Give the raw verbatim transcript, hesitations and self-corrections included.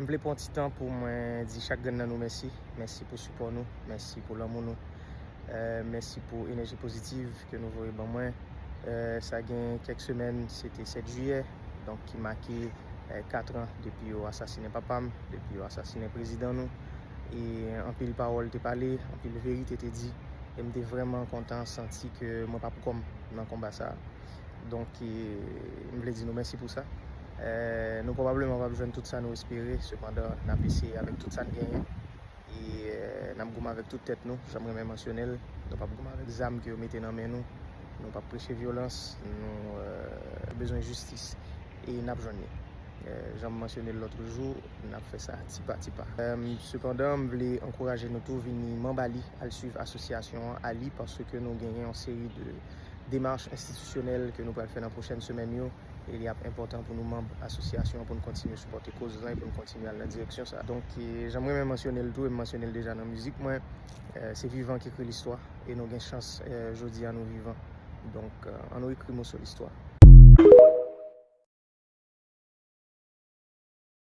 M vle pran ti tan pou mwen di chak grenn nan nou mèsi. Mèsi pou sipò nou, mèsi pou lanmou nou. Eh, mèsi pou enèji pozitiv ke nou voye ban mwen. Eh, sa gen kèk semèn, se te sèt jiyè, donk ki make eh, kat an depi yo asasinen papa m, depi yo asasinen prezidan nou. E anpil pawòl te pale, anpil verite te di. E m te vrèman kontan santi ke mwen pa poukò m nan konba sa a. Donk, eh, m vle di nou mèsi pou sa. Eh, nou pwobableman p ap jwenn tout sa nou espere, sepandan, n ap eseye avèk tout sa n genyen. E eh, n ap goumen avèk tout tèt nou, jan m renmen mansyone l. Nou p ap goumen avèk zam ke yo mete nan men nou. Nou p ap preche vyolans. Nou eh, bezwen jistis. E n ap jwenn li. Eh, jan m mansyone l lòt jou, n ap fè sa ti pa ti pa. Eh, sepandan, m vle ankouraje nou tou vini manm Ali, al swiv asosyasyon an Ali, paske nou genyen yon seri de demach enstitisyonèl ke nou pral fè nan pwochèn semèn yo. E li ap enpòtan pou nou manm asosyasyon an pou nou kontinye sipòte koz lan e pou nou kontinye al nan direksyon sa. Donk, eh, jan m renmen mansyone l tou, e m mansyone l deja nan mizik mwen, eh, se vivan ki ekri listwa. E nou gen chans eh, jodi a nou vivan. Donk, eh, ann nou ekri moso listwa.